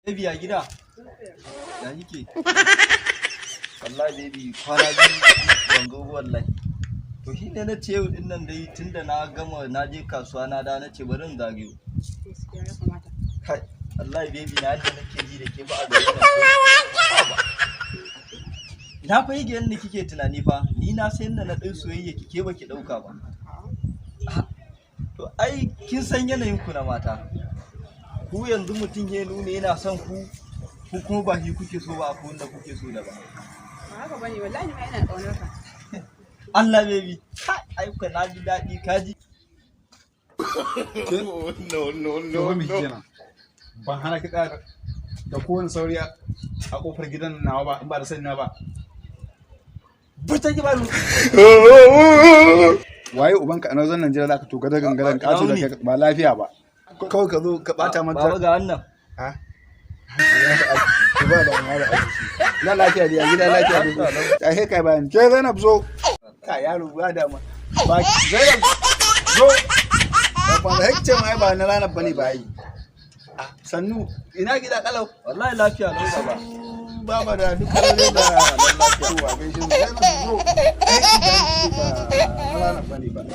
Baby, ya gida? Ya kike? Wallahi baby, kwana 2 ban zo ba wallahi. To shi ne na ce yau din nan dai, tunda na gama na je kasuwa na da na ce bari in zagayo. Gaskiya ya kamata. Kai, wallahi baby na, yadda nake ji da ke ba a garin nan ko. Haba. Na fa yi yadda kike tunani fa, ni na san yadda na ɗau soyayya ki, ke baki ɗauka ba. A'a. To ai kin san yanayin ku na mata. Ku yanzu mutum ya nuna yana son ku, ku kuma ba shi kuke so ba, akwai wanda kuke so da ba. Ba haka bane, wallahi ni ma ina ƙaunar ka. Allah baby, kai, ai ka na ji daɗi ka ji. No, no, No, no, me no. kenan. Ban hana ki ƙara da kowane sauri a kofar gidan nawa ba in ba da sani na ba. Burta ki ba. Waye ubanka a nan Najeriya zaka to gada gangaran kato da kai ba lafiya ba. Kawai ka zo ka bata mata. Baba, ga wannan. Ha? Ba da ma da aiki. Na lafiya dai, a gida lafiya dai. Ai sai kai bayan. Ke Zainab, zo. Ka yaro ba da ma. Ba Zainab, zo. Ba ba hakce mai ba na ranar bane ba yi. Sannu, ina gida kalau? Wallahi lafiya lau, baba. Baba da duk kalolin da lafiya. Gaishe mu. Zainab, zo. Aiki da ba na ranar bane ba.